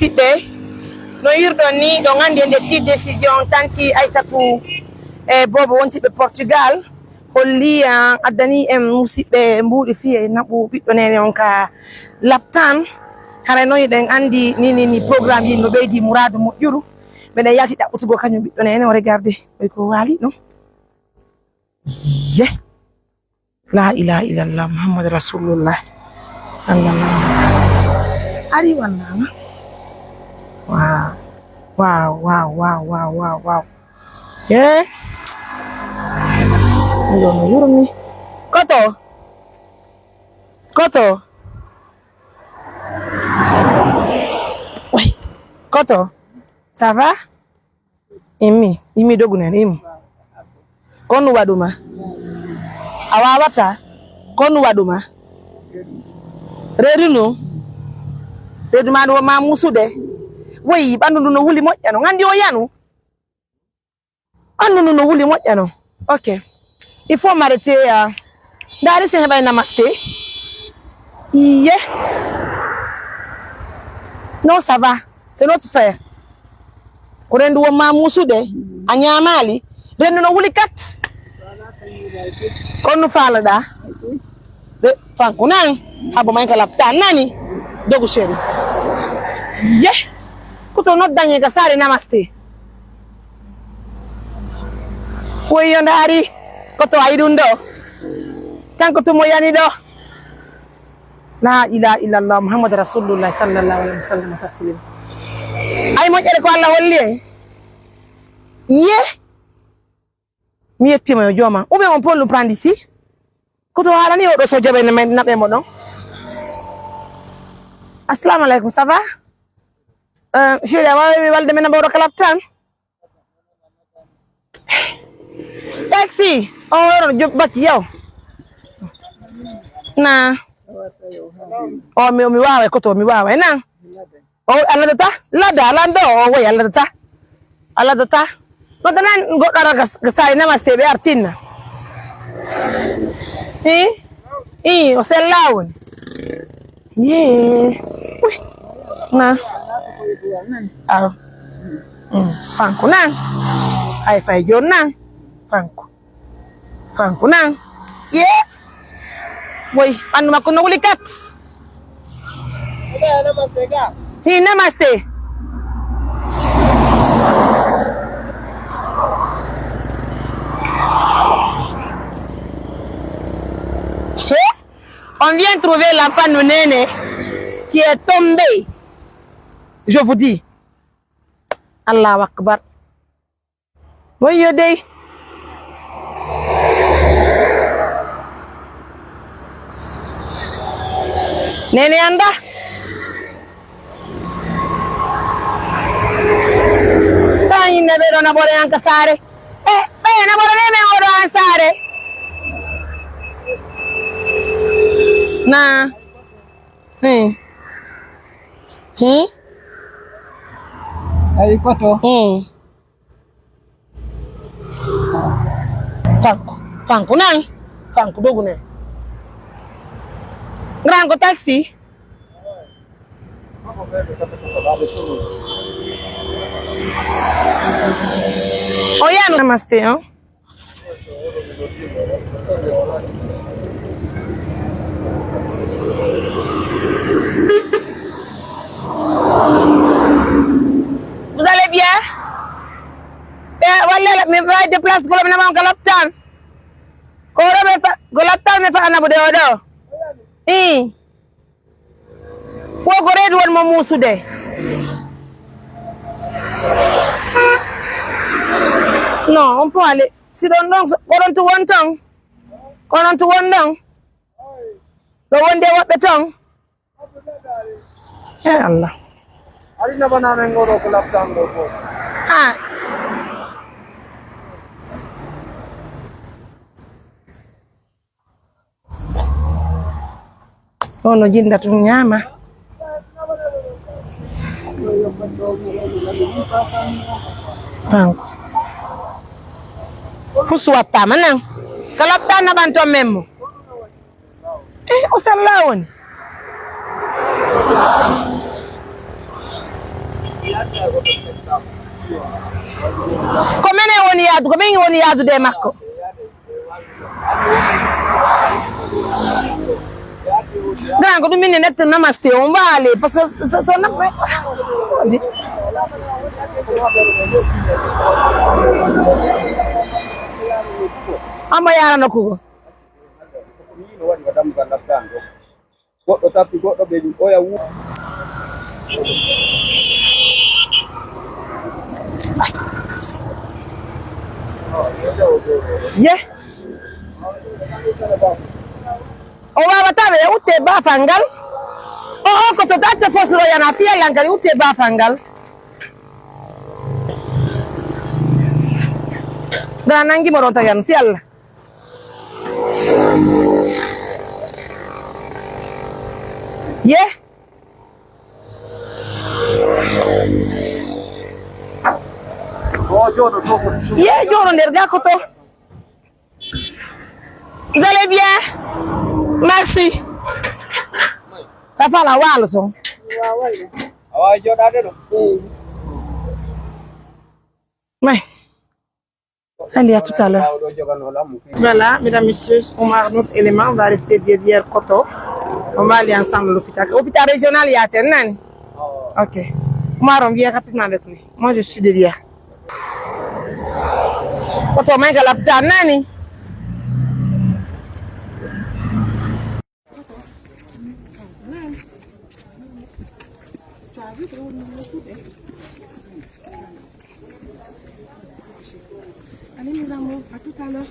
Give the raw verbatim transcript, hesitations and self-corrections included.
Musidɓe, no yi'irɗon ni, ɗon anndi e nder tii décision tanti Aysatu e boobo wontiɓe Portugal, holli, ah, addani en musidɓe mbuuɗi fii e naɓu ɓiɗɗo neene on ka laptaan. Haray non hiɗen anndi ni, ni, ni programme yi no ɓeydi muraadu moƴƴuru. Meɗen yalti ɗaɓɓutugo kañum ɓiɗɗo neene o, regardez, oy ko waali ɗum. Ye. La ilaha illallah Muhammad Rasulullah sallallahu alaihi wasallam. Ari wallama. Wow. Wow, wow, wow, wow, wow, wow. Eh? Miɗo no yurmi. Koto? Koto? Way. Koto? Ça va? Immi, immi dogu nen, immi. Ko nu waɗu ma? A waawataa? Ko nu waɗu ma? Reedu nu? Reedu ma ɗum ma musude. Woyi, ɓanndu ndu no wuli moƴƴa non. Anndi o yanu. Ɓanndu ndu no wuli moƴƴa non. Ok. Il faut m'arrêter, euh, ndaari si heɓay namaste. Iye. Non, ça va. C'est notre frère. Ko rendu won ma muusude, a ñaamaali. Rendu no wuli kat. Kon no faalaɗaa. Ɓe, fanku nan. Habo man ka laptaan nani. Dogu chéri. Ye. Koto noddaŋe ka saare namaste. Woy yo ndaari. Koto ayi ɗum ɗo. Kanko tun mo yani ɗo. La ilaha illallah Muhammad Rasulullah sallallahu alaihi wasallam taslima. Ay moƴƴere ko Allah holli en. Ye. Mi yettima yo jooma. Ou bien on peut nous prendre ici? Koto haalani oɗo so jaɓe ne men naɓe mo ɗon. Assalamu alaikum, ça va? Euh, chéri, a waawi mi walde men naɓa oɗo ka laptaan? Taxi! On waro jo-, bacci yaw. Na. O mi, mi waaway koto, mi waaway na. O alladata? Lada, lando, o woy alladata. Alladata. Wata nan goɗɗo ara ka, ka saare namaste ɓe artinna. Hi? Hi, o sella woni. Yee. Uy. Na. Aw. Mm. Fanku nan. Ay fay jon nan. Fanku. Fanku nan. Yee. Woy, ɓandu makko no wuli kat. Hi, namaste. He? On vient trouver l'enfant de Néné qui est tombé. Je vous dis. Allahu Akbar. Wayyo dey. Neene annda. Taa yinne ɓe ɗo naɓore an ka saare. Eh, ɓe naɓore ne men oɗo an saare. Na. Hmm. Hmm? Ayi koto. Hmm. Fanku, fanku nan, fanku dogu nan. Rango taxi. O yano. Namaste, hein? Vous allez bien? Eh, walla mi fay déplace ko mi naɓan ka laptaan. Ko ɗo mi fa-, ko laptaan mi fa naɓude o ɗo. Ii. Ko ko reedu won mo muusude. Non, on peut aller. Si ɗon ɗon, ko ɗon tu won ton. Ko ɗon tu won ɗon. Ɗo wonde woɓɓe ton. Eh, Allah. Ari na bana men ngoro ko laptan go ko. Ha. Ono jinda tun ñaama. Kanko. Fusu wattama nan. Ka laptan na ɓanton men mo. Eh, o sella woni. Ko menen woni yaadu, ko min woni yaadude e makko. Grand, ko ɗum min ne nette namaste, on waale, parce que so, so, so nam-, Amma yaara nokku ko. Goɗɗo tappi goɗɗo ɓe oya wu. Ye. O waawata ɓe utte baafal ngal. O, o ko to datte fosro yana fiyal ngal utte baafal ngal. Nda nangi mo ɗon tagan fiyal. Ye. Ye, jooɗo nder ga ko to. Vous allez bien? Merci. Ça va la, walo ton. Awa jooɗaade ɗo. Mais, allez, à tout à l'heure. Voilà, mesdames, messieurs, Omar, notre élément, on va rester derrière Koto. On va aller ensemble à l'hôpital. Hôpital régional, il y a Ternani. Ok. Omar, on vient rapidement avec lui. Moi, je suis derrière. Koto, mais il y a l'hôpital, Nani. Allez, mes amours, à tout à l'heure.